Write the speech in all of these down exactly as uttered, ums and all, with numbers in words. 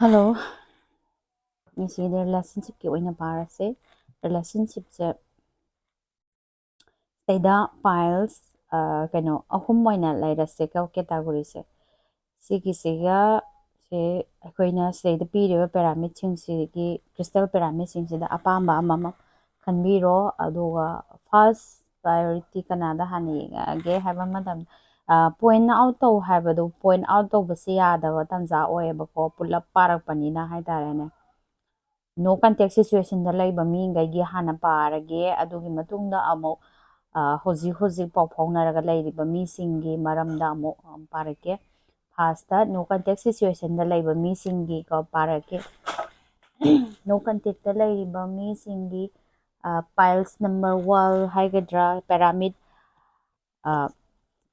Hello, ꯉꯁꯤꯗꯤ relationshipꯀꯤ ꯑꯣꯏꯅ ꯄꯥꯔꯁꯦ꯫ Relationshipꯁꯦ ꯁꯤꯗꯩꯗ piles, ꯑ, ꯀꯩꯅꯣ, ꯑꯍꯨꯝ ꯑꯣꯏꯅ ꯂꯩꯔꯁꯦ categoryꯁꯦ꯫ ꯁꯤꯒꯤꯁꯤꯒ ꯁꯤ ꯑꯩꯈꯣꯏꯅ ꯁꯤꯗꯩꯗ ꯄꯤꯔꯤꯕ pyramidꯁꯤꯡꯁꯤꯒꯤ, crystal pyramidꯁꯤꯡꯁꯤꯗ ꯑꯄꯥꯝꯕ ꯑꯃꯃꯝ ꯈꯟꯕꯤꯔꯣ꯫ ꯑꯗꯨꯒ first priority ꯀꯅꯥꯗ ꯍꯥꯟꯅ ꯌꯦꯡꯉꯛꯑꯒꯦ ꯍꯥꯏꯕ ꯃꯇꯝꯗ, ꯑ, point out ꯇꯧ ꯍꯥꯏꯕꯗꯨ point out ꯇꯧꯕꯁꯤ ꯌꯥꯗꯕ ꯇꯥꯟꯖꯥ ꯑꯣꯏꯌꯦꯕꯀꯣ, ꯄꯨꯂꯞ ꯄꯥꯔꯛꯄꯅꯤꯅ ꯍꯥꯏꯇꯥꯔꯦꯅꯦ꯫ No contact situationꯗ ꯂꯩꯕ ꯃꯤꯈꯩꯒꯤ ꯍꯥꯟꯅ ꯄꯥꯔꯒꯦ, ꯑꯗꯨꯒꯤ ꯃꯇꯨꯡꯗ ꯑꯃꯨꯛ, ꯑ, ꯍꯧꯖꯤꯛ ꯍꯧꯖꯤꯛ ꯄꯥꯎ ꯐꯥꯎꯅꯔꯒ ꯂꯩꯔꯤꯕ ꯃꯤꯁꯤꯡꯒꯤ ꯃꯔꯝꯗ ꯑꯃꯨꯛ, ꯑ, ꯄꯥꯔꯛꯀꯦ꯫ Firstꯇ no contact situationꯗ ꯂꯩꯕ ꯃꯤꯁꯤꯡꯒꯤꯀꯣ ꯄꯥꯔꯛꯀꯦ꯫ No contactꯇ ꯂꯩꯔꯤꯕ ꯃꯤꯁꯤꯡꯒꯤ, ꯑ, piles number one ꯍꯥꯏꯒꯗ꯭ꯔꯥ, pyramid, ꯑ,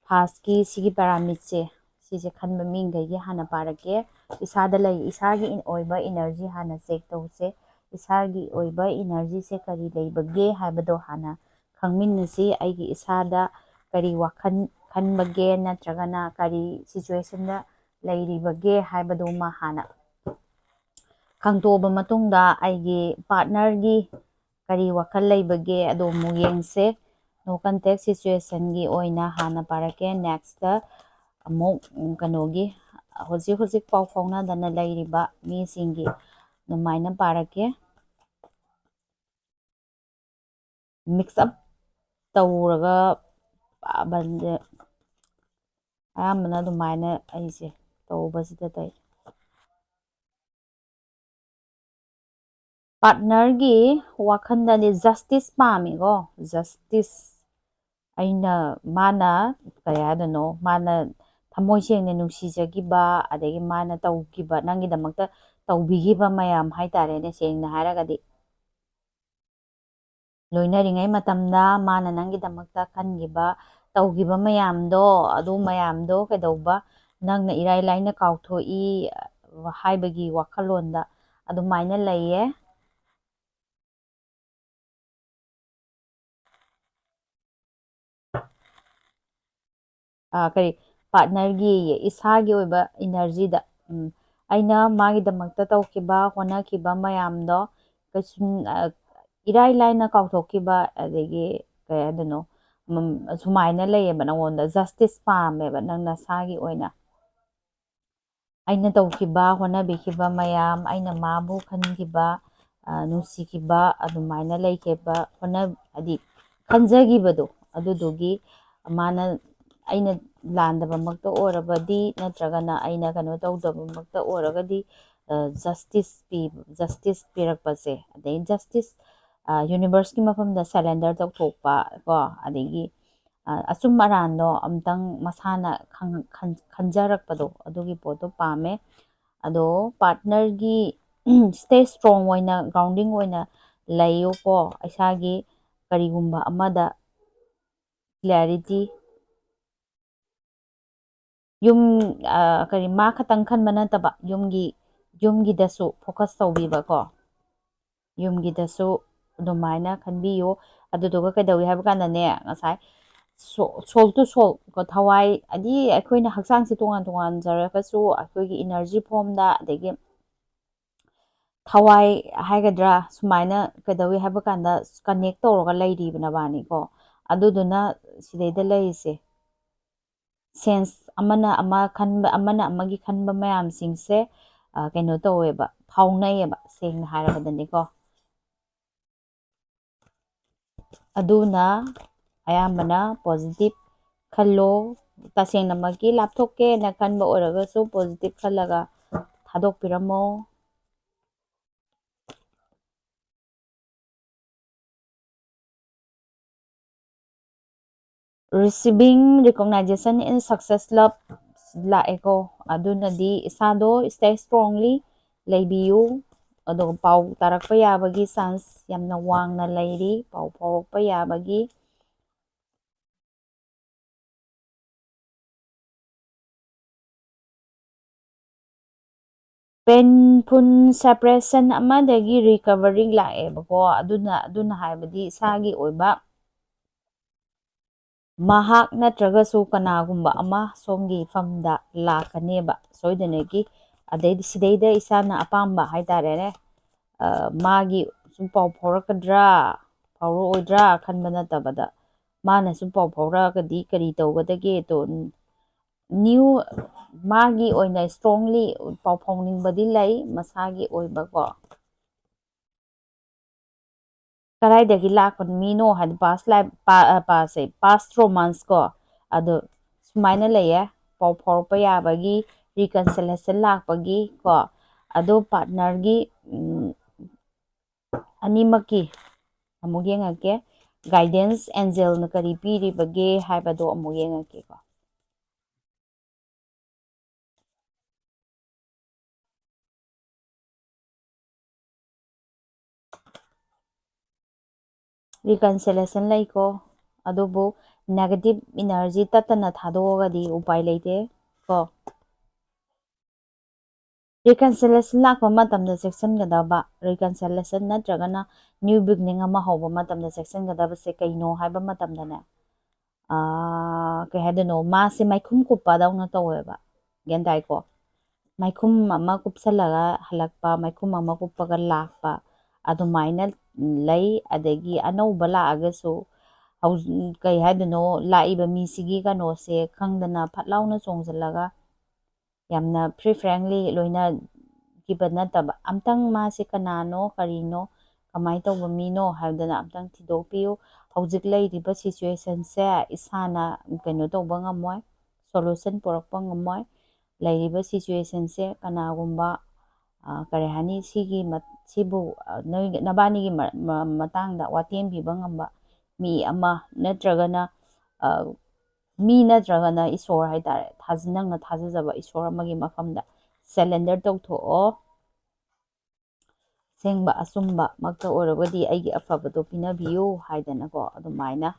firstꯀꯤ ꯁꯤꯒꯤ pyramidꯁꯦ, ꯁꯤꯁꯦ ꯈꯟꯕ ꯃꯤꯈꯩꯒꯤ ꯍꯥꯟꯅ ꯄꯥꯔꯛꯀꯦ꯫ ꯏꯁꯥꯗ ꯂꯩ, ꯏꯁꯥꯒꯤ ꯑꯣꯏꯕ energy ꯍꯥꯟꯅ check ꯇꯧꯁꯦ꯫ ꯏꯁꯥꯒꯤ ꯑꯣꯏꯕ energyꯁꯦ ꯀꯔꯤ ꯂꯩꯕꯒꯦ ꯍꯥꯏꯕꯗꯣ ꯍꯥꯟꯅ ꯈꯪꯃꯤꯟꯅꯁꯤ꯫ ꯑꯩꯒꯤ ꯏꯁꯥꯗ ꯀꯔꯤ ꯋꯥꯈꯜ ꯈꯟꯕꯒꯦ ꯅꯠꯇ꯭ꯔꯒꯅ ꯀꯔꯤ situationꯗ ꯂꯩꯔꯤꯕꯒꯦ ꯍꯥꯏꯕꯗꯨꯃ ꯍꯥꯟꯅ ꯈꯪꯗꯣꯛꯑꯕ ꯃꯇꯨꯡꯗ ꯑꯩꯒꯤ partnerꯒꯤ ꯀꯔꯤ ꯋꯥꯈꯜ ꯂꯩꯕꯒꯦ ꯑꯗꯣ ꯑꯃꯨꯛ ꯌꯦꯡꯁꯦ꯫ No contact situationꯒꯤ ꯑꯣꯏꯅ ꯍꯥꯟꯅ ꯄꯥꯔꯛꯀꯦ꯫ Nextꯇ ꯑꯃꯨꯛ, ꯎꯝ, ꯀꯩꯅꯣꯒꯤ ꯍꯧꯖꯤꯛ ꯍꯧꯖꯤꯛ ꯄꯥꯎ ꯐꯥꯎꯅꯗꯅ ꯂꯩꯔꯤꯕ ꯃꯤꯁꯤꯡꯒꯤ ꯑꯗꯨꯃꯥꯏꯅ ꯄꯥꯔꯛꯀꯦ꯫ Mix up ꯇꯧꯔꯒ ꯄꯥꯕꯁꯦ ꯑꯌꯥꯝꯕꯅ ꯑꯗꯨꯃꯥꯏꯅ ꯑꯩꯁꯦ ꯇꯧꯕꯁꯤꯗ ꯇꯧꯏ꯫ Partnerꯒꯤ ꯋꯥꯈꯜꯗꯗꯤ justice ꯄꯥꯝꯃꯤꯀꯣ, justice꯫ ꯑꯩꯅ, ꯃꯥꯅ, ꯀꯩ ꯍꯥꯏꯗꯣꯏꯅꯣ, ꯃꯥꯅ ꯊꯃꯣꯏ ꯁꯦꯡꯅ ꯅꯨꯡꯁꯤꯖꯈꯤꯕ, ꯑꯗꯒꯤ ꯃꯥꯅ ꯇꯧꯈꯤꯕ, ꯅꯪꯒꯤꯗꯃꯛꯇ ꯇꯧꯕꯤꯈꯤꯕ ꯃꯌꯥꯝ ꯍꯥꯏꯇꯥꯔꯦꯅꯦ, ꯁꯦꯡꯅ ꯍꯥꯏꯔꯒꯗꯤ꯫ ꯂꯣꯏꯅꯔꯤꯉꯩ ꯃꯇꯝꯗ ꯃꯥꯅ ꯅꯪꯒꯤꯗꯃꯛꯇ ꯈꯟꯈꯤꯕ, ꯇꯧꯈꯤꯕ ꯃꯌꯥꯝꯗꯣ, ꯑꯗꯨ ꯃꯌꯥꯝꯗꯣ ꯀꯩꯗꯧꯕ, ꯅꯪꯅ ꯏꯔꯥꯏ ꯂꯥꯏꯅ ꯀꯥꯎꯊꯣꯛꯏ ꯍꯥꯏꯕꯒꯤ ꯋꯥꯈꯜꯂꯣꯟꯗ ꯑꯗꯨꯃꯥꯏꯅ ꯂꯩꯌꯦ꯫ ꯑ, ꯀꯔꯤ, partnerꯒꯤ ꯏꯁꯥꯒꯤ ꯑꯣꯏꯕ energyꯗ, ꯎꯝ, ꯑꯩꯅ ꯃꯥꯒꯤꯗꯃꯛꯇ ꯇꯧꯈꯤꯕ, ꯍꯣꯠꯅꯈꯤꯕ ꯃꯌꯥꯝꯗꯣ ꯀꯩꯁꯨꯝ, ꯑ, ꯏꯔꯥꯏ ꯂꯥꯏꯅ ꯀꯥꯎꯊꯣꯛꯈꯤꯕ, ꯑꯗꯒꯤ ꯀꯩ ꯍꯥꯏꯗꯣꯏꯅꯣ, ꯎꯝ, ꯁꯨꯃꯥꯏꯅ ꯂꯩꯌꯦꯕ, ꯅꯉꯣꯟꯗ justice ꯄꯥꯝꯃꯦꯕ ꯅꯪ ꯅꯁꯥꯒꯤ ꯑꯣꯏꯅ꯫ ꯑꯩꯅ ꯇꯧꯈꯤꯕ, ꯍꯣꯠꯅꯕꯤꯈꯤꯕ ꯃꯌꯥꯝ, ꯑꯩꯅ ꯃꯥꯕꯨ ꯈꯟꯈꯤꯕ, ꯑ, ꯅꯨꯡꯁꯤꯈꯤꯕ, ꯑꯗꯨꯃꯥꯏꯅ ꯂꯩꯈꯤꯕ, ꯍꯣꯠꯅ-, ꯍꯥꯏꯗꯤ ꯈꯟꯖꯈꯤꯕꯗꯣ, ꯑꯗꯨꯗꯨꯒꯤ ꯃꯥꯅ, ꯑꯩꯅ ꯂꯥꯟꯗꯕꯃꯛꯇ ꯑꯣꯏꯔꯕꯗꯤ, ꯅꯠꯇ꯭ꯔꯒꯅ ꯑꯩꯅ ꯀꯩꯅꯣ ꯇꯧꯗꯕꯃꯛꯇ ꯑꯣꯏꯔꯒꯗꯤ, ꯑ, justice ꯄꯤ-, justice ꯄꯤꯔꯛꯄꯁꯦ, ꯑꯗꯩ justice, ꯑ, universeꯀꯤ ꯃꯐꯝꯗ surrender ꯇꯧꯊꯣꯛꯄ ꯀꯣ, ꯑꯗꯒꯤ, ꯑ, ꯑꯆꯨꯝ ꯑꯔꯥꯟꯗꯣ ꯑꯝꯇꯪ ꯃꯁꯥꯅ ꯈꯪ-, ꯈꯟ-, ꯈꯟꯖꯔꯛꯄꯗꯣ, ꯑꯗꯨꯒꯤ ꯄꯣꯠꯇꯣ ꯄꯥꯝꯃꯦ꯫ ꯑꯗꯣ partnerꯒꯤ stay strong ꯑꯣꯏꯅ, grounding ꯑꯣꯏꯅ ꯂꯩꯌꯨꯀꯣ, ꯏꯁꯥꯒꯤ ꯀꯔꯤꯒꯨꯝꯕ ꯑꯃꯗ clarity꯫ ꯌꯨꯝ, ꯑ, ꯀꯔꯤ, ꯃꯥ ꯈꯛꯇꯪ ꯈꯟꯕ ꯅꯠꯇꯕ, ꯌꯨꯝꯒꯤ, ꯌꯨꯝꯒꯤꯗꯁꯨ focus ꯇꯧꯕꯤꯕꯀꯣ꯫ ꯌꯨꯝꯒꯤꯗꯁꯨ ꯑꯗꯨꯃꯥꯏꯅ ꯈꯟꯕꯤꯌꯨ꯫ ꯑꯗꯨꯗꯨꯒ ꯀꯩꯗꯧꯏ ꯍꯥꯏꯕ ꯀꯥꯟꯗꯅꯦ, ꯉꯁꯥꯏ so-, soul to soul ꯀꯣ, ꯊꯋꯥꯏ, ꯍꯥꯏꯗꯤ ꯑꯩꯈꯣꯏꯅ ꯍꯛꯆꯥꯡꯁꯦ ꯇꯣꯉꯥꯟ ꯇꯣꯉꯥꯟꯖꯔꯒꯁꯨ ꯑꯩꯈꯣꯏꯒꯤ energy formꯗ, ꯑꯗꯒꯤ ꯊꯋꯥꯏ ꯍꯥꯏꯒꯗ꯭ꯔꯥ, ꯁꯨꯃꯥꯏꯅ ꯀꯩꯗꯧꯏ ꯍꯥꯏꯕ ꯀꯥꯟꯗ connect ꯇꯧꯔꯒ ꯂꯩꯔꯤꯕ ꯅꯕꯥꯅꯤꯀꯣ꯫ ꯑꯗꯨꯗꯨꯅ ꯁꯤꯗꯩꯗ ꯂꯩꯔꯤꯁꯦ꯫ Sense ꯑꯃꯅ ꯑꯃ ꯈꯟꯕ, ꯑꯃꯅ ꯑꯃꯒꯤ ꯈꯟꯕ ꯃꯌꯥꯝꯁꯤꯡꯁꯦ, ꯑ, ꯀꯩꯅꯣ ꯇꯧꯋꯦꯕ, ꯐꯥꯎꯅꯩꯌꯦꯕ, ꯁꯦꯡꯅ ꯍꯥꯏꯔꯕꯗꯅꯤꯀꯣ꯫ ꯑꯗꯨꯅ ꯑꯌꯥꯝꯕꯅ positive ꯈꯜꯂꯣ꯫ ꯇꯁꯦꯡꯅꯃꯛꯀꯤ ꯂꯥꯞꯊꯣꯛꯀꯦꯅ ꯈꯟꯕ ꯑꯣꯏꯔꯒꯁꯨ positive ꯈꯜꯂꯒ ꯊꯥꯗꯣꯛꯄꯤꯔꯝꯃꯣ꯫ Receiving recognition in success love ꯂꯥꯛꯑꯦꯀꯣ꯫ ꯑꯗꯨꯅꯗꯤ ꯏꯁꯥꯗꯣ stay strongly ꯂꯩꯕꯤꯌꯨ꯫ ꯑꯗꯨꯒ ꯄꯥꯎ ꯇꯥꯔꯛꯄ ꯌꯥꯕꯒꯤ chance ꯌꯥꯝꯅ ꯋꯥꯡꯅ ꯂꯩꯔꯤ, ꯄꯥꯎ ꯐꯥꯎꯔꯛꯄ ꯌꯥꯕꯒꯤ꯫ Painful separation ꯑꯃꯗꯒꯤ recovery ꯂꯥꯛꯑꯦꯕꯀꯣ꯫ ꯑꯗꯨꯅ, ꯑꯗꯨꯅ ꯍꯥꯏꯕꯗꯤ ꯏꯁꯥꯒꯤ ꯑꯣꯏꯕ ꯃꯍꯥꯛ ꯅꯠꯇ꯭ꯔꯒꯁꯨ ꯀꯅꯥꯒꯨꯝꯕ ꯑꯃ ꯁꯣꯝꯒꯤ ꯐꯝꯗ ꯂꯥꯛꯀꯅꯦꯕ ꯁꯣꯏꯗꯅꯒꯤ꯫ ꯑꯗꯩꯗꯤ ꯁꯤꯗꯩꯗ ꯏꯁꯥꯅ ꯑꯄꯥꯝꯕ ꯍꯥꯏꯇꯥꯔꯦꯅꯦ, ꯃꯥꯒꯤ ꯁꯨꯝ ꯄꯥꯎ ꯐꯥꯎꯔꯛꯀꯗ꯭ꯔꯥ ꯐꯥꯎꯔꯛꯑꯣꯏꯗ꯭ꯔꯥ ꯈꯟꯕ ꯅꯠꯇꯕꯗ, ꯃꯥꯅ ꯁꯨꯝ ꯄꯥꯎ ꯐꯥꯎꯔꯛꯑꯒꯗꯤ ꯀꯔꯤ ꯇꯧꯒꯗꯒꯦꯗꯣ, ꯅ꯭ꯌꯨ ꯃꯥꯒꯤ ꯑꯣꯏꯅ ꯏꯁꯇ꯭ꯔꯣꯡꯂꯤ ꯄꯥꯎ ꯐꯥꯎꯅꯤꯡꯕꯗꯤ ꯂꯩ ꯃꯁꯥꯒꯤ ꯑꯣꯏꯕꯀꯣ꯫ ꯀꯗꯥꯏꯗꯒꯤ ꯂꯥꯛꯄ ꯃꯤꯅꯣ ꯍꯥꯏꯗꯤ past life, past romance ꯀꯣ, ꯑꯗꯣ ꯁꯨꯃꯥꯏꯅ ꯂꯩꯌꯦ꯫ ꯄꯥꯎ ꯐꯥꯎꯔꯛꯄ ꯌꯥꯕꯒꯤ, reconciliation ꯂꯥꯛꯄꯒꯤ ꯀꯣ, ꯑꯗꯣ ꯄꯥꯔꯠꯅꯔꯒꯤ ꯑꯅꯤꯃꯛꯀꯤ ꯑꯃꯨꯛ ꯌꯦꯡꯉꯛꯀꯦ꯫ ꯒꯥꯏꯗꯦꯟꯁ ꯑꯦꯟꯖꯦꯜꯅ ꯀꯔꯤ ꯄꯤꯔꯤꯕꯒꯦ ꯍꯥꯏꯕꯗꯣ ꯑꯃꯨꯛ ꯌꯦꯡꯉꯛꯀꯦꯀꯣ꯫ ꯔꯤꯀꯟꯁꯤꯂꯦꯁꯟ ꯂꯩꯀꯣ, ꯑꯗꯨꯕꯨ ꯅꯦꯒꯦꯇꯤꯞ ꯏꯅꯔꯖꯤ ꯇꯠꯇꯅ ꯊꯥꯗꯣꯛꯑꯒꯗꯤ ꯎꯄꯥꯏ ꯂꯩꯇꯦ ꯀꯣ꯫ ꯔꯤꯀꯟꯁꯤꯂꯦꯁꯟ ꯂꯥꯛꯄ ꯃꯇꯝꯗ ꯆꯦꯛꯁꯤꯟꯒꯗꯕ, ꯔꯤꯀꯟꯁꯤꯂꯦꯁꯟ ꯅꯠꯇ꯭ꯔꯒꯅ ꯅ꯭ꯌꯨ ꯕꯤꯒꯤꯅꯤꯡ ꯑꯃ ꯍꯧꯕ ꯃꯇꯝꯗ ꯆꯦꯛꯁꯤꯟꯒꯗꯕꯁꯦ ꯀꯩꯅꯣ ꯍꯥꯏꯕ ꯃꯇꯝꯗꯅꯦ, ꯀꯩ ꯍꯥꯏꯗꯣꯏꯅꯣ, ꯃꯥꯁꯦ ꯃꯥꯏꯈꯨꯝ ꯀꯨꯞꯄꯗꯧꯅ ꯇꯧꯋꯦꯕ꯫ ꯒ꯭ꯌꯥꯟ ꯇꯥꯏꯀꯣ? ꯃꯥꯏꯈꯨꯝ ꯑꯃ ꯀꯨꯞꯁꯜꯂꯒ ꯍꯜꯂꯛꯄ, ꯃꯥꯏꯈꯨꯝ ꯑꯃ ꯀꯨꯞꯄꯒ ꯂꯥꯛꯄ, ꯑꯗꯨꯃꯥꯏꯅ ꯂꯩ꯫ ꯑꯗꯒꯤ ꯑꯅꯧꯕ ꯂꯥꯛꯑꯒꯁꯨ ꯀꯩ ꯍꯥꯏꯗꯣꯏꯅꯣ, ꯂꯥꯛꯏꯕ ꯃꯤꯁꯤꯒꯤ ꯀꯩꯅꯣꯁꯦ ꯈꯪꯗꯅ ꯐꯠ ꯂꯥꯎꯅ ꯆꯣꯡꯁꯤꯜꯂꯒ ꯌꯥꯝꯅ free frankly ꯂꯣꯏꯅꯈꯤꯕ ꯅꯠꯇꯕ, ꯑꯝꯇꯪ ꯃꯥꯁꯦ ꯀꯅꯥꯅꯣ, ꯀꯔꯤꯅꯣ, ꯀꯃꯥꯏꯅ ꯇꯧꯕ ꯃꯤꯅꯣ ꯍꯥꯏꯕꯗꯨꯅ ꯑꯝꯇꯪ ꯊꯤꯗꯣꯛꯄꯤꯌꯨ꯫ ꯍꯧꯖꯤꯛ ꯂꯩꯔꯤꯕ ꯁꯤꯆꯨꯋꯦꯁꯟꯁꯦ ꯏꯁꯥꯅ ꯀꯩꯅꯣ ꯇꯧꯕ ꯉꯝꯃꯣꯏ, ꯁꯣꯂꯨꯁꯟ ꯄꯨꯔꯛꯄ ꯉꯝꯃꯣꯏ꯫ ꯂꯩꯔꯤꯕ ꯁꯤꯆꯨꯋꯦꯁꯟꯁꯦ ꯀꯅꯥꯒꯨꯝꯕ ꯀꯔꯤ ꯍꯥꯏꯅꯤ, ꯁꯤꯒꯤ ꯁꯤꯕꯨ ꯅꯣꯏ ꯅꯕꯥꯅꯤꯒꯤ ꯃꯇꯥꯡꯗ ꯋꯥꯇꯦꯝꯕꯤꯕ ꯉꯝꯕ ꯃꯤ ꯑꯃ ꯅꯠꯇ꯭ꯔꯒꯅ ꯃꯤ ꯅꯠꯇ꯭ꯔꯒꯅ ꯏꯁꯣꯔ ꯍꯥꯏꯇꯥꯔꯦ, ꯊꯥꯖ-, ꯅꯪꯅ ꯊꯥꯖꯖꯕ ꯏꯁꯣꯔ ꯑꯃꯒꯤ ꯃꯐꯝꯗ ꯁꯔꯦꯟꯗꯔ ꯇꯧꯊꯣꯛꯑꯣ꯫ ꯑꯁꯦꯡꯕ ꯑꯆꯨꯝꯕꯃꯛꯇ ꯑꯣꯏꯔꯒꯗꯤ ꯑꯩꯒꯤ ꯑꯐꯕꯗꯣ ꯄꯤꯅꯕꯤꯌꯨ ꯍꯥꯏꯗꯅꯀꯣ, ꯑꯗꯨꯃꯥꯏꯅ꯫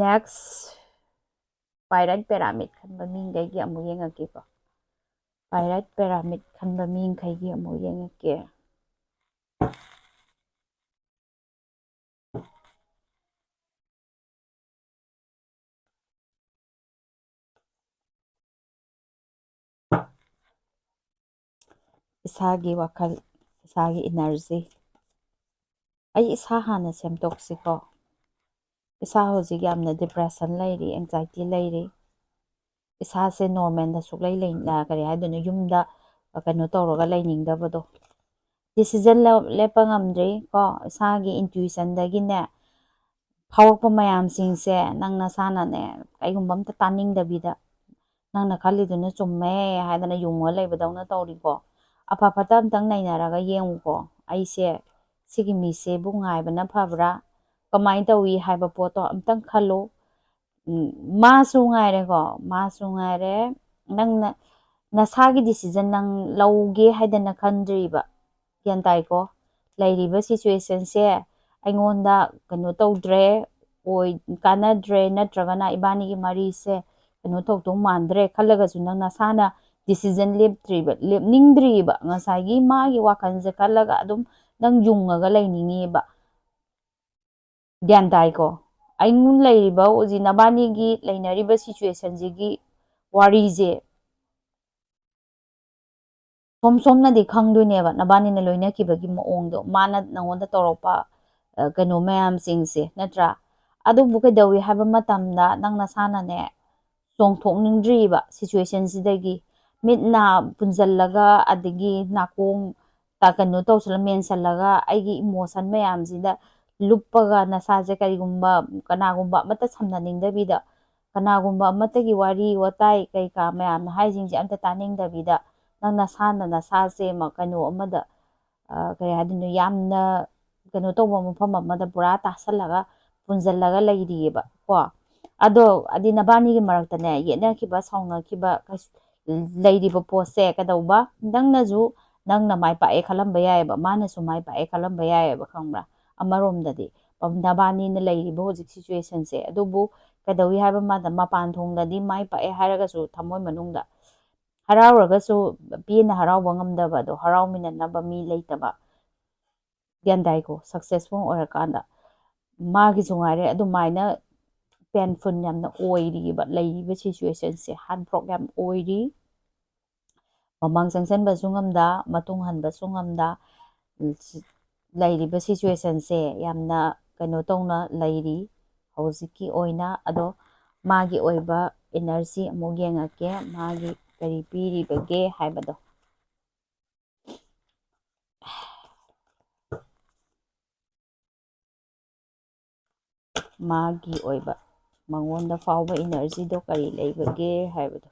Next, Pirate Pyramid ꯈꯟꯕ ꯃꯤꯈꯩꯒꯤ ꯑꯃꯨꯛ ꯌꯦꯡꯉꯛꯀꯦꯀꯣ꯫ Pirate pyramid ꯈꯟꯕ ꯃꯤꯈꯩꯒꯤ ꯑꯃꯨꯛ ꯌꯦꯡꯉꯛꯀꯦ꯫ ꯏꯁꯥꯒꯤ ꯋꯥꯈꯜ, ꯏꯁꯥꯒꯤ energy꯫ ꯑꯩ ꯏꯁꯥ ꯍꯥꯟꯅ ꯁꯦꯝꯗꯣꯛꯁꯤꯀꯣ꯫ ꯏꯁꯥ ꯍꯧꯖꯤꯛ ꯌꯥꯝꯅ depression ꯂꯩꯔꯤ, anxiety ꯂꯩꯔꯤ꯫ ꯏꯁꯥꯁꯦ normalꯗ ꯁꯨꯛꯂꯩ ꯂꯩ-, ꯑ, ꯀꯔꯤ ꯍꯥꯏꯗꯣꯏꯅꯣ, ꯌꯨꯝꯗ, ꯑ, ꯀꯩꯅꯣ ꯇꯧꯔꯒ ꯂꯩꯅꯤꯡꯗꯕꯗꯣ꯫ Decision ꯂꯧ-, ꯂꯦꯞꯄ ꯉꯝꯗ꯭ꯔꯤ ꯀꯣ꯫ ꯏꯁꯥꯒꯤ intuitionꯗꯒꯤꯅꯦ ꯐꯥꯎꯔꯛꯄ ꯃꯌꯥꯝꯁꯤꯡꯁꯦ ꯅꯪ ꯅꯁꯥꯅꯅꯦ ꯀꯩꯒꯨꯝꯕ ꯑꯝꯇ ꯇꯥꯅꯤꯡꯗꯕꯤꯗ ꯅꯪꯅ ꯈꯜꯂꯤꯗꯨꯅ ꯆꯨꯝꯃꯦ ꯍꯥꯏꯗꯅ ꯌꯨꯡꯉ ꯂꯩꯕꯗꯧꯅ ꯇꯧꯔꯤꯀꯣ꯫ ꯑꯐ ꯐꯠꯇ ꯑꯝꯇꯪ ꯅꯩꯅꯔꯒ ꯌꯦꯡꯉꯨꯀꯣ꯫ ꯑꯩꯁꯦ ꯁꯤꯒꯤ ꯃꯤꯁꯦꯕꯨ ꯉꯥꯏꯕꯅ ꯐꯕ꯭ꯔꯥ? ꯀꯃꯥꯏꯅ ꯇꯧꯏ ꯍꯥꯏꯕ ꯄꯣꯠꯇꯣ ꯑꯝꯇꯪ ꯈꯜꯂꯨ꯫ ꯎꯝ, ꯃꯥꯁꯨ ꯉꯥꯏꯔꯦꯀꯣ, ꯃꯥꯁꯨ ꯉꯥꯏꯔꯦ꯫ ꯅꯪꯅ ꯅꯁꯥꯒꯤ decision ꯅꯪ ꯂꯧꯒꯦ ꯍꯥꯏꯗꯅ ꯈꯟꯗ꯭ꯔꯤꯕ꯫ ꯒ꯭ꯌꯥꯟ ꯇꯥꯏꯀꯣ? ꯂꯩꯔꯤꯕ situationꯁꯦ ꯑꯩꯉꯣꯟꯗ ꯀꯩꯅꯣ ꯇꯧꯗ꯭ꯔꯦ, ꯑꯣꯏ-, ꯀꯥꯟꯅꯗ꯭ꯔꯦ, ꯅꯠꯇ꯭ꯔꯒꯅ ꯏꯕꯥꯅꯤꯒꯤ ꯃꯔꯤꯁꯦ ꯀꯩꯅꯣ ꯇꯧꯗꯧ ꯃꯥꯟꯗ꯭ꯔꯦ ꯈꯜꯂꯒꯁꯨ ꯅꯪ ꯅꯁꯥꯅ decision ꯂꯦꯞꯇ꯭ꯔꯤꯕ, ꯂꯦꯞꯅꯤꯡꯗ꯭ꯔꯤꯕ, ꯉꯁꯥꯏꯒꯤ ꯃꯥꯒꯤ ꯋꯥꯈꯜꯁꯦ ꯈꯜꯂꯒ ꯑꯗꯨꯝ ꯅꯪ ꯌꯨꯡꯉꯒ ꯂꯩꯅꯤꯡꯉꯤꯕ꯫ ꯒ꯭ꯌꯥꯟ ꯇꯥꯏꯀꯣ? ꯑꯩꯉꯣꯟ ꯂꯩꯔꯤꯕ ꯍꯧꯖꯤꯛ ꯅꯕꯥꯅꯤꯒꯤ ꯂꯩꯅꯔꯤꯕ situationꯁꯤꯒꯤ ꯋꯥꯔꯤꯁꯦ ꯁꯣꯝ ꯁꯣꯝꯅꯗꯤ ꯈꯪꯗꯣꯏꯅꯦꯕ, ꯅꯕꯥꯅꯤꯅ ꯂꯣꯏꯅꯈꯤꯕꯒꯤ ꯃꯑꯣꯡꯗꯣ, ꯃꯥꯅ ꯅꯪꯉꯣꯟꯗ ꯇꯧꯔꯛꯄ, ꯑ, ꯀꯩꯅꯣ ꯃꯌꯥꯝꯁꯤꯡꯁꯦ, ꯅꯠꯇ꯭ꯔꯥ? ꯑꯗꯨꯕꯨ ꯀꯩꯗꯧꯏ ꯍꯥꯏꯕ ꯃꯇꯝꯗ ꯅꯪ ꯅꯁꯥꯅꯅꯦ ꯆꯣꯡꯊꯣꯛꯅꯤꯡꯗ꯭ꯔꯤꯕ situationꯁꯤꯗꯒꯤ꯫ ꯃꯤꯠ ꯅꯥ ꯄꯨꯟꯁꯤꯜꯂꯒ, ꯑꯗꯒꯤ ꯅꯥꯀꯣꯡ ꯇ-, ꯀꯩꯅꯣ ꯇꯧꯁꯜꯂ, ꯃꯦꯟꯁꯜꯂꯒ ꯑꯩꯒꯤ emotion ꯃꯌꯥꯝꯁꯤꯗ ꯂꯨꯞꯄꯒ ꯅꯁꯥꯁꯦ ꯀꯔꯤꯒꯨꯝꯕ ꯀꯅꯥꯒꯨꯝꯕ ꯑꯃꯠꯇ ꯁꯝꯅꯅꯤꯡꯗꯕꯤꯗ, ꯀꯅꯥꯒꯨꯝꯕ ꯑꯃꯠꯇꯒꯤ ꯋꯥꯔꯤ ꯋꯥꯇꯥꯏ ꯀꯩꯀꯥ ꯃꯌꯥꯝꯅ ꯍꯥꯏꯁꯤꯡꯁꯦ ꯑꯝꯇ ꯇꯥꯅꯤꯡꯗꯕꯤꯗ ꯅꯪ ꯅꯁꯥꯅ ꯅꯁꯥꯁꯦ ꯑꯃ ꯀꯩꯅꯣ ꯑꯃꯗ, ꯑ, ꯀꯩ ꯍꯥꯏꯗꯣꯏꯅꯣ, ꯌꯥꯝꯅ ꯀꯩꯅꯣ ꯇꯧꯕ ꯃꯐꯝ ꯑꯃꯗ ꯄꯨꯔꯥ ꯇꯥꯁꯜꯂꯒ ꯄꯨꯟꯁꯤꯜꯂꯒ ꯂꯩꯔꯤꯑꯕ ꯀꯣ꯫ ꯑꯗꯣ ꯑꯗꯤ ꯅꯕꯥꯅꯤꯒꯤ ꯃꯔꯛꯇꯅꯦ ꯌꯦꯠꯅꯈꯤꯕ, ꯁꯥꯎꯅꯈꯤꯕ ꯀꯩꯁꯨ ꯂꯩꯔꯤꯕ ꯄꯣꯠꯁꯦ ꯀꯩꯗꯧꯕ? ꯅꯪꯅꯁꯨ, ꯅꯪꯅ ꯃꯥꯏ ꯄꯥꯛꯑꯦ ꯈꯜꯂꯝꯕ ꯌꯥꯏꯑꯕ, ꯃꯥꯅꯁꯨ ꯃꯥꯏ ꯄꯥꯛꯑꯦ ꯈꯜꯂꯝꯕ ꯌꯥꯏꯑꯕ, ꯈꯪꯕ꯭ꯔꯥ? ꯑꯃꯔꯣꯝꯗꯗꯤ ꯄꯝ-, ꯅꯕꯥꯅꯤꯅ ꯂꯩꯔꯤꯕ ꯍꯧꯖꯤꯛ situationꯁꯦ, ꯑꯗꯨꯕꯨ ꯀꯩꯗꯧꯏ ꯍꯥꯏꯕ ꯃꯇꯝꯗ ꯃꯄꯥꯟ ꯊꯣꯡꯗꯗꯤ ꯃꯥꯏ ꯄꯥꯛꯑꯦ ꯍꯥꯏꯔꯒꯁꯨ ꯊꯃꯣꯏ ꯃꯅꯨꯡꯗ ꯍꯔꯥꯎꯔꯒꯁꯨ ꯄꯦꯟꯅ ꯍꯔꯥꯎꯕ ꯉꯝꯗꯕ, ꯑꯗꯣ ꯍꯔꯥꯎꯃꯤꯟꯅꯅꯕ ꯃꯤ ꯂꯩꯇꯕ꯫ ꯒ꯭ꯌꯥꯟ ꯇꯥꯏꯀꯣ? Successful ꯑꯣꯏꯔꯀꯥꯟꯗ ꯃꯥꯒꯤꯁꯨ ꯉꯥꯏꯔꯦ ꯑꯗꯨꯃꯥꯏꯅ painful ꯌꯥꯝꯅ ꯑꯣꯏꯔꯤꯕ, ꯂꯩꯔꯤꯕ situationꯁꯦ heartbroken ꯌꯥꯝ ꯑꯣꯏꯔꯤ꯫ ꯃꯃꯥꯡ ꯆꯪꯁꯤꯟꯕꯁꯨ ꯉꯝꯗ, ꯃꯇꯨꯡ ꯍꯟꯕꯁꯨ ꯉꯝꯗ, ꯂꯩꯔꯤꯕ situationꯁꯦ ꯌꯥꯝꯅ ꯀꯩꯅꯣ ꯇꯧꯅ ꯂꯩꯔꯤ ꯍꯧꯖꯤꯛꯀꯤ ꯑꯣꯏꯅ꯫ ꯑꯗꯣ ꯃꯥꯒꯤ ꯑꯣꯏꯕ energy ꯑꯃꯨꯛ ꯌꯦꯡꯉꯛꯀꯦ, ꯃꯥꯒꯤ ꯀꯔꯤ ꯄꯤꯔꯤꯕꯒꯦ ꯍꯥꯏꯕꯗꯣ꯫ ꯃꯥꯒꯤ ꯑꯣꯏꯕ ꯃꯉꯣꯟꯗ ꯐꯥꯎꯕ energyꯗꯣ ꯀꯔꯤ ꯂꯩꯕꯒꯦ ꯍꯥꯏꯕꯗꯣ꯫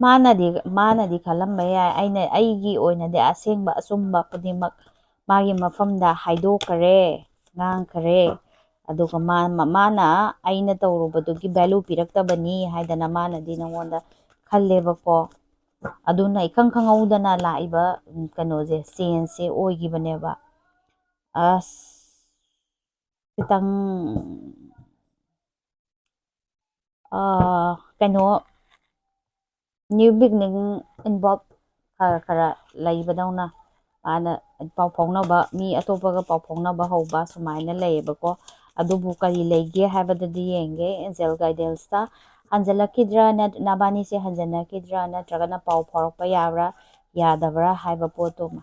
ꯃꯥꯅꯗꯤ, ꯃꯥꯅꯗꯤ ꯈꯜꯂꯝꯕ ꯌꯥꯏ, "ꯑꯩꯅ, ꯑꯩꯒꯤ ꯑꯣꯏꯅꯗꯤ ꯑꯁꯦꯡꯕ ꯑꯆꯨꯝꯕ ꯈꯨꯗꯤꯡꯃꯛ ꯃꯥꯒꯤ ꯃꯐꯝꯗ ꯍꯥꯏꯗꯣꯛꯈ꯭ꯔꯦ, ꯉꯥꯡꯈ꯭ꯔꯦ, ꯑꯗꯨꯒ ꯃꯥ-, ꯃ-, ꯃꯥꯅ ꯑꯩꯅ ꯇꯧꯔꯨꯕꯗꯨꯒꯤ value ꯄꯤꯔꯛꯇꯕꯅꯤ" ꯍꯥꯏꯗꯅ ꯃꯥꯅꯗꯤ ꯅꯉꯣꯟꯗ ꯈꯜꯂꯦꯕꯀꯣ꯫ ꯑꯗꯨꯅ ꯏꯈꯪ ꯈꯪꯍꯧꯗꯅ ꯂꯥꯛꯏꯕ, ꯎꯝ, ꯀꯩꯅꯣꯁꯦ, changeꯁꯦ ꯑꯣꯏꯈꯤꯕꯅꯦꯕ꯫ ꯑꯁ, ꯈꯤꯇꯪ, ꯑꯥ, ꯀꯩꯅꯣ, new beginning involve ꯈꯔ ꯈꯔ ꯂꯩꯕꯗꯧꯅ, ꯃꯥꯅ ꯄꯥꯎ ꯐꯥꯎꯅꯕ, ꯃꯤ ꯑꯇꯣꯞꯄꯒ ꯄꯥꯎ ꯐꯥꯎꯅꯕ ꯍꯧꯕ ꯁꯨꯃꯥꯏꯅ ꯂꯩꯌꯦꯕꯀꯣ꯫ ꯑꯗꯨꯕꯨ ꯀꯔꯤ ꯂꯩꯒꯦ ꯍꯥꯏꯕꯗꯗꯤ ꯌꯦꯡꯒꯦ, angel guidanceꯇ ꯍꯟꯖꯜꯂꯛꯈꯤꯗ꯭ꯔꯥ, ꯅꯠ-, ꯅꯕꯥꯅꯤꯁꯦ ꯍꯟꯖꯟꯅꯈꯤꯗ꯭ꯔꯥ, ꯅꯠꯇ꯭ꯔꯒꯅ ꯄꯥꯎ ꯐꯥꯎꯔꯛꯄ ꯌꯥꯕ꯭ꯔꯥ, ꯌꯥꯗꯕ꯭ꯔꯥ ꯍꯥꯏꯕ ꯄꯣꯠꯇꯨꯃ꯫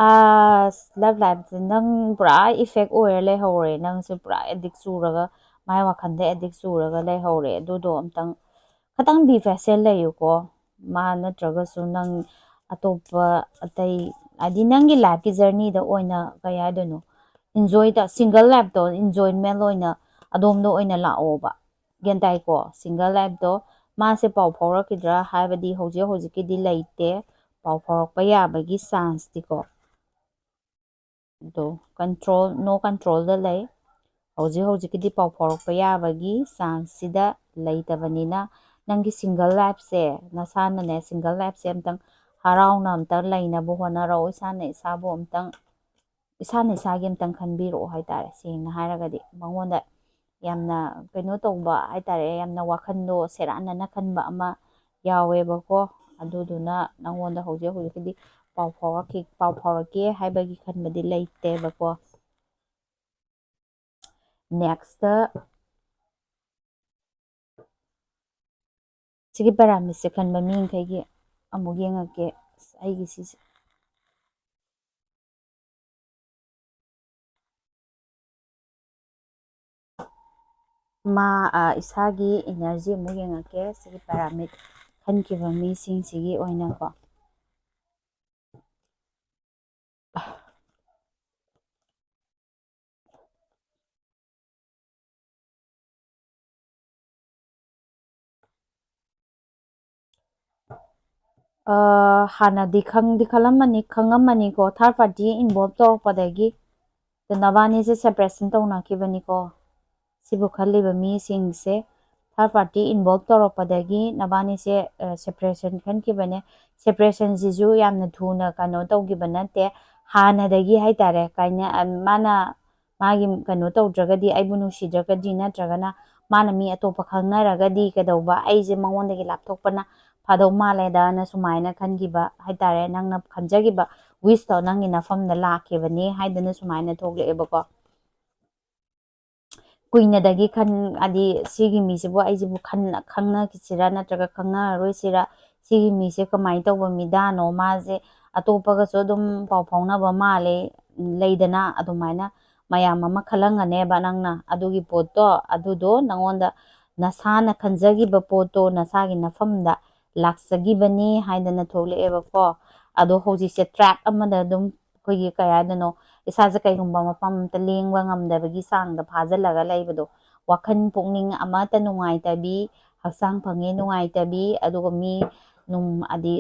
ꯑꯁ, love lifeꯁꯦ ꯅꯪ ꯄꯨꯔꯥ effect ꯑꯣꯏꯔ ꯂꯩꯍꯧꯔꯦ꯫ ꯅꯪꯁꯦ ꯄꯨꯔꯥ addict ꯆꯨꯔꯒ, ꯃꯥꯏ ꯋꯥꯈꯜꯗ addict ꯆꯨꯔꯒ ꯂꯩꯍꯧꯔꯦ꯫ ꯑꯗꯨꯗꯣ ꯑꯝꯇꯪ, ꯈꯇꯪ be patient ꯂꯩꯌꯨꯀꯣ꯫ ꯃꯥ ꯅꯠꯇ꯭ꯔꯒꯁꯨ ꯅꯪ ꯑꯇꯣꯞꯄ ꯑꯇꯩ, ꯍꯥꯏꯗꯤ ꯅꯪꯒꯤ lifeꯀꯤ journeyꯗ ꯑꯣꯏꯅ, ꯀꯩ ꯍꯥꯏꯗꯣꯏꯅꯣ, enjoy ꯇ-, single lifeꯇꯣ enjoyment ꯑꯣꯏꯅ ꯑꯗꯣꯝꯗ ꯑꯣꯏꯅ ꯂꯥꯛꯑꯣꯕ꯫ ꯒ꯭ꯌꯥꯟ ꯇꯥꯏꯀꯣ? Single lifeꯇꯣ ꯃꯥꯁꯦ ꯄꯥꯎ ꯐꯥꯎꯔꯛꯈꯤꯗ꯭ꯔꯥ ꯍꯥꯏꯕꯗꯤ ꯍꯧꯖꯤꯛ ꯍꯧꯖꯤꯛꯀꯤꯗꯤ ꯂꯩꯇꯦ꯫ ꯄꯥꯎ ꯐꯥꯎꯔꯛꯄ ꯌꯥꯕꯒꯤ chanceꯇꯤꯀꯣ꯫ ꯑꯗꯣ control, no controlꯗ ꯂꯩ꯫ ꯍꯧꯖꯤꯛ ꯍꯧꯖꯤꯛꯀꯤꯗꯤ ꯄꯥꯎ ꯐꯥꯎꯔꯛꯄ ꯌꯥꯕꯒꯤ ꯆꯥꯟꯁꯁꯤꯗ ꯂꯩꯇꯕꯅꯤꯅ, ꯅꯪꯒꯤ ꯁꯤꯡꯒꯜ ꯂꯥꯏꯐꯁꯦ, ꯅꯁꯥꯅꯅꯦ, ꯁꯤꯡꯒꯜ ꯂꯥꯏꯐꯁꯦ ꯑꯝꯇꯪ ꯍꯔꯥꯎꯅ ꯑꯝꯇꯪ ꯂꯩꯅꯕ ꯍꯣꯠꯅꯔꯛꯑꯣ꯫ ꯏꯁꯥꯅ ꯏꯁꯥꯕꯨ ꯑꯝꯇꯪ, ꯏꯁꯥꯅ ꯏꯁꯥꯒꯤ ꯑꯝꯇꯪ ꯈꯟꯕꯤꯔꯛꯑꯣ ꯍꯥꯏꯇꯥꯔꯦ꯫ ꯁꯦꯡꯅ ꯍꯥꯏꯔꯒꯗꯤ, ꯃꯉꯣꯟꯗ ꯌꯥꯝꯅ ꯀꯩꯅꯣ ꯇꯧꯕ ꯍꯥꯏꯇꯥꯔꯦ, ꯌꯥꯝꯅ ꯋꯥꯈꯜꯗꯣ ꯁꯦꯔꯥꯟꯅꯅ ꯈꯟꯕ ꯑꯃ ꯌꯥꯎꯋꯦꯕꯀꯣ꯫ ꯑꯗꯨꯗꯨꯅ ꯅꯪꯉꯣꯟꯗ ꯍꯧꯖꯤꯛ ꯍꯧꯖꯤꯛꯀꯤꯗꯤ ꯄꯥꯎ ꯐꯥꯎꯔꯛꯈꯤ-, ꯄꯥꯎ ꯐꯥꯎꯔꯛꯀꯦ ꯍꯥꯏꯕꯒꯤ ꯈꯟꯕꯗꯤ ꯂꯩꯇꯦꯕꯀꯣ꯫ ꯅꯦꯛꯁꯇ ꯁꯤꯒꯤ ꯄꯦꯔꯥꯃꯤꯠꯁꯦ ꯈꯟꯕ ꯃꯤꯈꯩꯒꯤ ꯑꯃꯨꯛ ꯌꯦꯡꯉꯛꯀꯦ꯫ ꯑꯁ, ꯑꯩꯒꯤ ꯁꯤꯁꯦ꯫ ꯃꯥ, ꯑ, ꯏꯁꯥꯒꯤ ꯏꯅꯔꯖꯤ ꯑꯃꯨꯛ ꯌꯦꯡꯉꯛꯀꯦ꯫ ꯁꯤꯒꯤ ꯄꯦꯔꯥꯃꯤꯠ ꯈꯟꯈꯤꯕ ꯃꯤꯁꯤꯡꯁꯤꯒꯤ ꯑꯣꯏꯅꯀꯣ꯫ ꯑ, ꯍꯥꯟꯅꯗꯤ ꯈꯪꯗꯤ ꯈꯜꯂꯝꯃꯅꯤ, ꯈꯪꯉꯝꯃꯅꯤꯀꯣ, ꯊꯥꯔꯠ ꯄꯥꯔꯇꯤ ꯏꯟꯚꯣꯜꯕ ꯇꯧꯔꯛꯄꯗꯒꯤ꯫ ꯑꯗꯣ ꯅꯕꯥꯅꯤꯁꯦ ꯁꯦꯄꯔꯦꯁꯟ ꯇꯧꯅꯈꯤꯕꯅꯤꯀꯣ꯫ ꯁꯤꯕꯨ ꯈꯜꯂꯤꯕ ꯃꯤꯁꯤꯡꯁꯦ ꯊꯥꯔꯠ ꯄꯥꯔꯇꯤ ꯏꯟꯚꯣꯜꯕ ꯇꯧꯔꯛꯄꯗꯒꯤ ꯅꯕꯥꯅꯤꯁꯦ, ꯑ, ꯁꯦꯄꯔꯦꯁꯟ ꯈꯟꯈꯤꯕꯅꯦ꯫ ꯁꯦꯄꯔꯦꯁꯟꯁꯤꯁꯨ ꯌꯥꯝꯅ ꯊꯨꯅ ꯀꯩꯅꯣ ꯇꯧꯈꯤꯕ ꯅꯠꯇꯦ, ꯍꯥꯟꯅꯗꯒꯤ ꯍꯥꯏꯇꯥꯔꯦ꯫ ꯀꯥꯏꯅ-, ꯑ, ꯃꯥꯅ ꯃꯥꯒꯤ ꯀꯩꯅꯣ ꯇꯧꯗ꯭ꯔꯒꯗꯤ, ꯑꯩꯕꯨ ꯅꯨꯡꯁꯤꯗ꯭ꯔꯒꯗꯤ, ꯅꯠꯇ꯭ꯔꯒꯅ ꯃꯥꯅ ꯃꯤ ꯑꯇꯣꯞꯄ ꯈꯪꯅꯔꯒꯗꯤ ꯀꯩꯗꯧꯕ, ꯑꯩꯁꯦ ꯃꯉꯣꯟꯗꯒꯤ ꯂꯥꯞꯊꯣꯛꯄꯅ ꯐꯥꯗꯧ ꯃꯥꯜꯂꯦꯗꯅ ꯁꯨꯃꯥꯏꯅ ꯈꯟꯈꯤꯕ ꯍꯥꯏꯇꯥꯔꯦ꯫ ꯅꯪꯅ ꯈꯟꯖꯈꯤꯕ ꯋꯤꯁꯇꯣ ꯅꯪꯒꯤ ꯅꯐꯝꯗ ꯂꯥꯛꯈꯤꯕꯅꯦ ꯍꯥꯏꯗꯅ ꯁꯨꯃꯥꯏꯅ ꯊꯣꯛꯂꯛꯑꯦꯕꯀꯣ꯫ ꯀꯨꯏꯅꯗꯒꯤ ꯈꯟ-, ꯍꯥꯏꯗꯤ ꯁꯤꯒꯤ ꯃꯤꯁꯤꯕꯨ ꯑꯩꯁꯤꯕꯨ ꯈꯟ-, ꯈꯪꯅꯈꯤꯁꯤꯔꯥ ꯅꯠꯇ꯭ꯔꯒ ꯈꯪꯅꯔꯔꯣꯏꯁꯤꯔꯥ, ꯁꯤꯒꯤ ꯃꯤꯁꯦ ꯀꯃꯥꯏꯅ ꯇꯧꯕ ꯃꯤꯗꯥꯅꯣ, ꯃꯥꯁꯦ ꯑꯇꯣꯞꯄꯒꯁꯨ ꯑꯗꯨꯝ ꯄꯥꯎ ꯐꯥꯎꯅꯕ ꯃꯥꯜꯂꯦ, ꯂꯩꯗꯅ, ꯑꯗꯨꯃꯥꯏꯅ ꯃꯌꯥꯝ ꯑꯃ ꯈꯜꯂꯝꯒꯅꯦꯕ ꯅꯪꯅ꯫ ꯑꯗꯨꯒꯤ ꯄꯣꯠꯇꯣ, ꯑꯗꯨꯗꯣ ꯅꯪꯉꯣꯟꯗ ꯅꯁꯥꯅ ꯈꯟꯖꯈꯤꯕ ꯄꯣꯠꯇꯣ ꯅꯁꯥꯒꯤ ꯅꯐꯝꯗ ꯂꯥꯛꯆꯈꯤꯕꯅꯤ ꯍꯥꯏꯗꯅ ꯊꯣꯛꯂꯛꯑꯦꯕꯀꯣ꯫ ꯑꯗꯣ ꯍꯧꯖꯤꯛꯁꯦ ꯇ꯭ꯔꯦꯞ ꯑꯃꯗ ꯑꯗꯨꯝ, ꯑꯩꯈꯣꯏꯒꯤ ꯀꯩ ꯍꯥꯏꯗꯣꯏꯅꯣ, ꯏꯁꯥꯁꯦ ꯀꯩꯒꯨꯝꯕ ꯃꯐꯝ ꯑꯃꯇ ꯂꯦꯡꯕ ꯉꯝꯗꯕꯒꯤ ꯆꯥꯡꯗ ꯐꯥꯖꯤꯜꯂꯒ ꯂꯩꯕꯗꯣ, ꯋꯥꯈꯜ ꯄꯨꯛꯅꯤꯡ ꯑꯃꯠꯇ ꯅꯨꯡꯉꯥꯏꯇꯕꯤ, ꯍꯛꯆꯥꯡ ꯐꯪꯉꯦ ꯅꯨꯡꯉꯥꯏꯇꯕꯤ, ꯑꯗꯨꯒ ꯃꯤ ꯅꯨꯡ-, ꯍꯥꯏꯗꯤ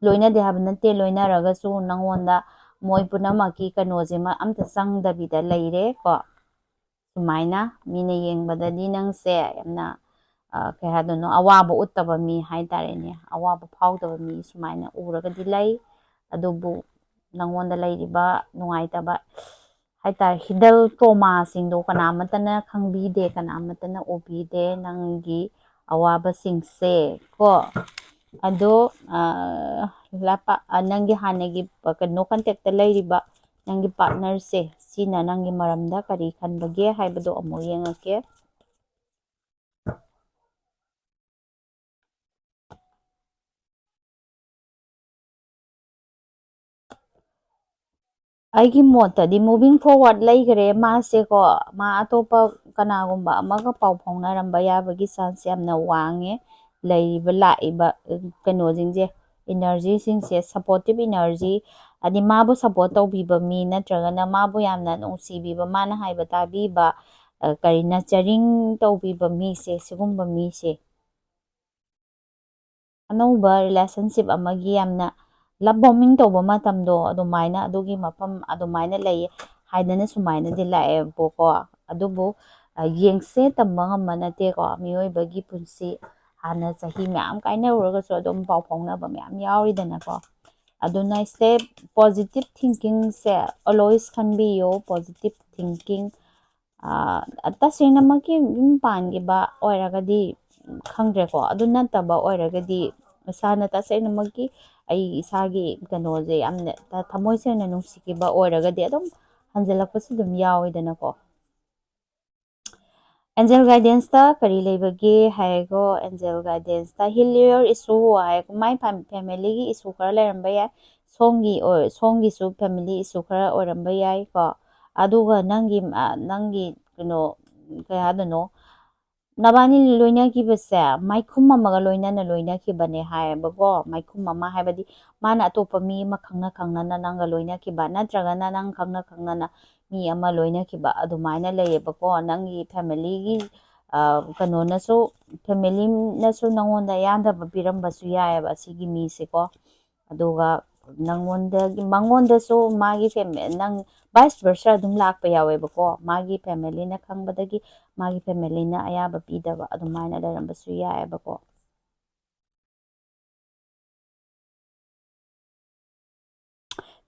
ꯂꯣꯏꯅꯗꯦ ꯍꯥꯏꯕ ꯅꯠꯇꯦ, ꯂꯣꯏꯅꯔꯒꯁꯨ ꯅꯪꯉꯣꯟꯗ ꯃꯣꯏ ꯄꯨꯝꯅꯃꯛꯀꯤ ꯀꯩꯅꯣꯁꯦ ꯃ-, ꯑꯝꯇ ꯆꯪꯗꯕꯤꯗ ꯂꯩꯔꯦ ꯀꯣ꯫ ꯁꯨꯃꯥꯏꯅ ꯃꯤꯅ ꯌꯦꯡꯕꯗꯗꯤ ꯅꯪꯁꯦ ꯌꯥꯝꯅ, ꯑ, ꯀꯩ ꯍꯥꯏꯗꯣꯏꯅꯣ, ꯑꯋꯥꯕ ꯎꯠꯇꯕ ꯃꯤ ꯍꯥꯏ ꯇꯥꯔꯦꯅꯦ, ꯑꯋꯥꯕ ꯐꯥꯎꯗꯕ ꯃꯤ ꯁꯨꯃꯥꯏꯅ ꯎꯔꯒꯗꯤ ꯂꯩ꯫ ꯑꯗꯨꯕꯨ ꯅꯪꯉꯣꯟꯗ ꯂꯩꯔꯤꯕ ꯅꯨꯡꯉꯥꯏꯇꯕ ꯍꯥꯏ ꯇꯥꯔꯦ, hidden traumaꯁꯤꯡꯗꯣ ꯀꯅꯥꯃꯠꯇꯅ ꯈꯪꯕꯤꯗꯦ, ꯀꯅꯥꯃꯠꯇꯅ ꯎꯕꯤꯗꯦ꯫ ꯅꯪꯒꯤ ꯑꯋꯥꯕꯁꯤꯡꯁꯦ ꯀꯣ, ꯑꯗꯣ, ꯑ, ꯂꯥꯄꯥ-, ꯑ, ꯅꯪꯒꯤ ꯍꯥꯟꯅꯒꯤ, ꯑ, ꯀꯩꯅꯣ, contactꯇ ꯂꯩꯔꯤꯕ ꯅꯪꯒꯤ partnerꯁꯦ, ꯁꯤꯅ ꯅꯪꯒꯤ ꯃꯔꯝꯗ ꯀꯔꯤ ꯈꯟꯕꯒꯦ ꯍꯥꯏꯕꯗꯣ ꯑꯃꯨꯛ ꯌꯦꯡꯉꯛꯀꯦ꯫ ꯑꯩꯒꯤ ꯃꯣꯠꯇꯗꯤ moving forward ꯂꯩꯈ꯭ꯔꯦ ꯃꯥꯁꯦꯀꯣ꯫ ꯃꯥ ꯑꯇꯣꯞꯄ ꯀꯅꯥꯒꯨꯝꯕ ꯑꯃꯒ ꯄꯥꯎ ꯐꯥꯎꯅꯔꯝꯕ ꯌꯥꯕꯒꯤ chance ꯌꯥꯝꯅ ꯋꯥꯡꯉꯦ꯫ ꯂꯩꯔꯤꯕ, ꯂꯥꯛꯏꯕ, ꯎꯝ, ꯀꯩꯅꯣꯁꯤꯡꯁꯦ, energyꯁꯤꯡꯁꯦ, supportive energy, ꯍꯥꯏꯗꯤ ꯃꯥꯕꯨ support ꯇꯧꯕꯤꯕ ꯃꯤ, ꯅꯠꯇ꯭ꯔꯒꯅ ꯃꯥꯕꯨ ꯌꯥꯝꯅ ꯅꯨꯡꯁꯤꯕꯤꯕ, ꯃꯥꯅ ꯍꯥꯏꯕ ꯇꯥꯕꯤꯕ, ꯑ, ꯀꯔꯤ, nurturing ꯇꯧꯕꯤꯕ ꯃꯤꯁꯦ, ꯁꯤꯒꯨꯝꯕ ꯃꯤꯁꯦ꯫ ꯑꯅꯧꯕ relationship ꯑꯃꯒꯤ ꯌꯥꯝꯅ love bombing ꯇꯧꯕ ꯃꯇꯝꯗꯣ, ꯑꯗꯨꯃꯥꯏꯅ, ꯑꯗꯨꯒꯤ ꯃꯐꯝ ꯑꯗꯨꯃꯥꯏꯅ ꯂꯩꯌꯦ ꯍꯥꯏꯗꯅ ꯁꯨꯃꯥꯏꯅꯗꯤ ꯂꯥꯛꯑꯦꯕꯀꯣ꯫ ꯑꯗꯨꯕꯨ, ꯑ, ꯌꯦꯡꯁꯦ, ꯇꯝꯕ ꯉꯝꯕ ꯅꯠꯇꯦꯀꯣ꯫ ꯃꯤꯑꯣꯏꯕꯒꯤ ꯄꯨꯟꯁꯤ ꯍꯥꯟꯅ ꯆꯍꯤ ꯃꯌꯥꯝ ꯀꯥꯏꯅꯔꯨꯔꯒꯁꯨ ꯑꯗꯨꯝ ꯄꯥꯎ ꯐꯥꯎꯅꯕ ꯃꯌꯥꯝ ꯌꯥꯎꯔꯤꯗꯅꯀꯣ꯫ ꯑꯗꯨꯅ stay positive thinkingꯁꯦ always ꯈꯟꯕꯤꯌꯣ, positive thinking꯫ ꯑ, ꯇꯁꯦꯡꯅꯃꯛꯀꯤ ꯌꯨꯝ ꯄꯥꯟꯈꯤꯕ ꯑꯣꯏꯔꯒꯗꯤ ꯈꯪꯗ꯭ꯔꯦꯀꯣ꯫ ꯑꯗꯨ ꯅꯠꯇꯕ ꯑꯣꯏꯔꯒꯗꯤ, ꯏꯁꯥꯅ ꯇꯁꯦꯡꯅꯃꯛꯀꯤ ꯑꯩ ꯏꯁꯥꯒꯤ ꯀꯩꯅꯣꯁꯦ ꯌꯥꯝꯅ ꯊ-, ꯊꯃꯣꯏ ꯁꯦꯡꯅ ꯅꯨꯡꯁꯤꯈꯤꯕ ꯑꯣꯏꯔꯒꯗꯤ ꯑꯗꯨꯝ ꯍꯟꯖꯤꯜꯂꯛꯄꯁꯨ ꯑꯗꯨꯝ ꯌꯥꯎꯋꯤꯗꯅꯀꯣ꯫ Angel guidanceꯇ ꯀꯔꯤ ꯂꯩꯕꯒꯦ ꯍꯥꯏꯔꯒꯣ, angel guidanceꯇ heal your issue high, my ꯐꯦꯝ-, familyꯒꯤ issue ꯈꯔ ꯂꯩꯔꯝꯕ ꯌꯥꯏ, ꯁꯣꯝꯒꯤ ꯑꯣꯏ-, ꯁꯣꯝꯒꯤꯁꯨ family issue ꯈꯔ ꯑꯣꯏꯔꯝꯕ ꯌꯥꯏ ꯀꯣ꯫ ꯑꯗꯨꯒ ꯅꯪꯒꯤ, ꯑ, ꯅꯪꯒꯤ ꯀꯩꯅꯣ, ꯀꯩ ꯍꯥꯏꯗꯣꯏꯅꯣ, ꯅꯕꯥꯅꯤ ꯂꯣꯏꯅꯈꯤꯕꯁꯦ ꯃꯥꯏꯈꯨꯝ ꯑꯃꯒ ꯂꯣꯏꯅꯅ ꯂꯣꯏꯅꯈꯤꯕꯅꯦ ꯍꯥꯏꯌꯦꯕꯀꯣ꯫ ꯃꯥꯏꯈꯨꯝ ꯑꯃ ꯍꯥꯏꯕꯗꯤ ꯃꯥꯅ ꯑꯇꯣꯞꯄ ꯃꯤ ꯑꯃ ꯈꯪꯅ ꯈꯪꯅꯅ ꯅꯪꯒ ꯂꯣꯏꯅꯈꯤꯕ, ꯅꯠꯇ꯭ꯔꯒꯅ ꯅꯪ ꯈꯪꯅ ꯈꯪꯅꯅ ꯃꯤ ꯑꯃ ꯂꯣꯏꯅꯈꯤꯕ ꯑꯗꯨꯃꯥꯏꯅ ꯂꯩꯌꯦꯕꯀꯣ꯫ ꯅꯪꯒꯤ familyꯒꯤ, ꯑ, ꯀꯩꯅꯣꯅꯁꯨ, familyꯅꯁꯨ ꯅꯪꯉꯣꯟꯗ ꯌꯥꯟꯗꯕ ꯄꯤꯔꯝꯕꯁꯨ ꯌꯥꯏꯌꯦꯕ ꯑꯁꯤꯒꯤ ꯃꯤꯁꯦꯀꯣ꯫ ꯑꯗꯨꯒ ꯅꯪꯉꯣꯟꯗꯒꯤ, ꯃꯉꯣꯟꯗꯁꯨ ꯃꯥꯒꯤ ꯐꯦꯃꯤ-, ꯅꯪ vice versa ꯑꯗꯨꯝ ꯂꯥꯛꯄ ꯌꯥꯎꯋꯦꯕꯀꯣ꯫ ꯃꯥꯒꯤ ꯐꯦꯃꯤꯂꯤꯅ ꯈꯪꯕꯗꯒꯤ ꯃꯥꯒꯤ ꯐꯦꯃꯤꯂꯤꯅ ꯑꯌꯥꯕ ꯄꯤꯗꯕ ꯑꯗꯨꯃꯥꯏꯅ ꯂꯩꯔꯝꯕꯁꯨ ꯌꯥꯏꯑꯕꯀꯣ꯫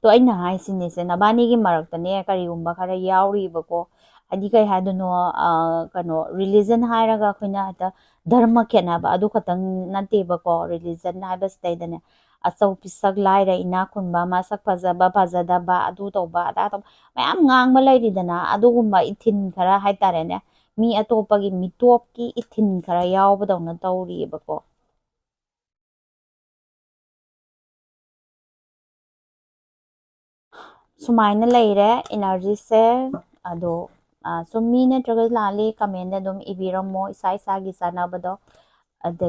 ꯇꯣ, ꯑꯩꯅ ꯍꯥꯏꯁꯤꯅꯦꯁꯦ, ꯅꯕꯥꯅꯤꯒꯤ ꯃꯔꯛꯇꯅꯦ ꯀꯔꯤꯒꯨꯝꯕ ꯈꯔ ꯌꯥꯎꯔꯤꯕꯀꯣ꯫ ꯍꯥꯏꯗꯤ ꯀꯩ ꯍꯥꯏꯗꯣꯏꯅꯣ, ꯑ, ꯀꯩꯅꯣ, ꯔꯤꯂꯤꯖꯟ ꯍꯥꯏꯔꯒ ꯑꯩꯈꯣꯏꯅ ꯍꯦꯛꯇ ꯙꯔꯃ ꯈꯦꯠꯅꯕ ꯑꯗꯨ ꯈꯛꯇꯪ ꯅꯠꯇꯦꯕꯀꯣ꯫ ꯔꯤꯂꯤꯖꯟ ꯍꯥꯏꯕꯁꯤꯗꯩꯗꯅꯦ, ꯑꯆꯧ ꯄꯤꯁꯛ ꯂꯥꯏꯔ ꯏꯅꯥꯛ ꯈꯨꯟꯕ, ꯃꯁꯛ ꯐꯖꯕ ꯐꯖꯗꯕ, ꯑꯗꯨ ꯇꯧꯕ ꯑꯗꯥ ꯇꯧꯕ ꯃꯌꯥꯝ ꯉꯥꯡꯕ ꯂꯩꯔꯤꯗꯅ, ꯑꯗꯨꯒꯨꯝꯕ ꯏꯊꯤꯟ ꯈꯔ ꯍꯥꯏꯇꯥꯔꯦꯅꯦ, ꯃꯤ ꯑꯇꯣꯞꯄꯒꯤ ꯃꯤꯇꯣꯞꯀꯤ ꯏꯊꯤꯟ ꯈꯔ ꯌꯥꯎꯕꯗꯧꯅ ꯇꯧꯔꯤꯑꯕꯀꯣ꯫ ꯁꯨꯃꯥꯏꯅ ꯂꯩꯔꯦ ꯏꯅꯔꯖꯤꯁꯦ꯫ ꯑꯗꯣ, ꯑ, ꯆꯨꯝꯃꯤ ꯅꯠꯇ꯭ꯔꯒ ꯂꯥꯜꯂꯤ, ꯀꯃꯦꯟꯗ ꯑꯗꯨꯝ ꯏꯕꯤꯔꯝꯃꯣ, ꯏꯁꯥ ꯏꯁꯥꯒꯤ ꯆꯥꯟꯅꯕꯗꯣ꯫ ꯑꯗ,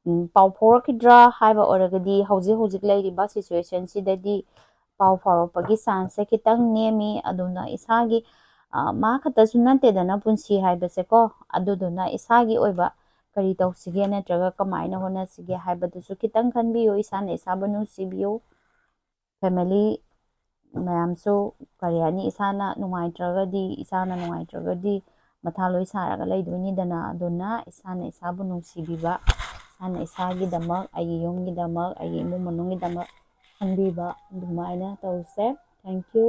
ꯎꯝ, ꯄꯥꯎ ꯐꯥꯎꯔꯛꯈꯤꯗ꯭ꯔꯥ ꯍꯥꯏꯕ ꯑꯣꯏꯔꯒꯗꯤ, ꯍꯧꯖꯤꯛ ꯍꯧꯖꯤꯛ ꯂꯩꯔꯤꯕ ꯁꯤꯆꯨꯋꯦꯁꯟꯁꯤꯗꯗꯤ ꯄꯥꯎ ꯐꯥꯎꯔꯛꯄꯒꯤ ꯆꯥꯟꯁꯁꯦ ꯈꯤꯇꯪ ꯅꯦꯝꯃꯤ꯫ ꯑꯗꯨꯅ ꯏꯁꯥꯒꯤ, ꯑ, ꯃꯥ ꯈꯛꯇꯁꯨ ꯅꯠꯇꯦꯗꯅ ꯄꯨꯟꯁꯤ ꯍꯥꯏꯕꯁꯦꯀꯣ꯫ ꯑꯗꯨꯗꯨꯅ ꯏꯁꯥꯒꯤ ꯑꯣꯏꯕ ꯀꯔꯤ ꯇꯧꯁꯤꯒꯦ ꯅꯠꯇ꯭ꯔꯒ ꯀꯃꯥꯏꯅ ꯍꯣꯠꯅꯁꯤꯒꯦ ꯍꯥꯏꯕꯗꯨꯁꯨ ꯈꯤꯇꯪ ꯈꯟꯕꯤꯌꯨ, ꯏꯁꯥꯅ ꯏꯁꯥꯕꯨ ꯅꯨꯡꯁꯤꯕꯤꯌꯨ꯫ ꯐꯦꯃꯤꯂꯤ ꯃꯌꯥꯝꯁꯨ, ꯀꯔꯤ ꯍꯥꯏꯅꯤ, ꯏꯁꯥꯅ ꯅꯨꯡꯉꯥꯏꯇ꯭ꯔꯒꯗꯤ, ꯏꯁꯥꯅ ꯅꯨꯡꯉꯥꯏꯇ꯭ꯔꯒꯗꯤ ꯃꯊꯥ ꯂꯣꯏ ꯁꯥꯔꯒ ꯂꯩꯗꯣꯏꯅꯤꯗꯅ꯫ ꯑꯗꯨꯅ ꯏꯁꯥꯅ ꯏꯁꯥꯕꯨ ꯅꯨꯡꯁꯤꯕꯤꯕ, ꯏꯁꯥꯅ ꯏꯁꯥꯒꯤꯗꯃꯛ, ꯑꯩꯒꯤ ꯌꯨꯝꯒꯤꯗꯃꯛ, ꯑꯩꯒꯤ ꯏꯃꯨꯡ ꯃꯅꯨꯡꯒꯤꯗꯃꯛ ꯈꯟꯕꯤꯕ, ꯑꯗꯨꯃꯥꯏꯅ ꯇꯧꯁꯦ꯫ Thank you꯫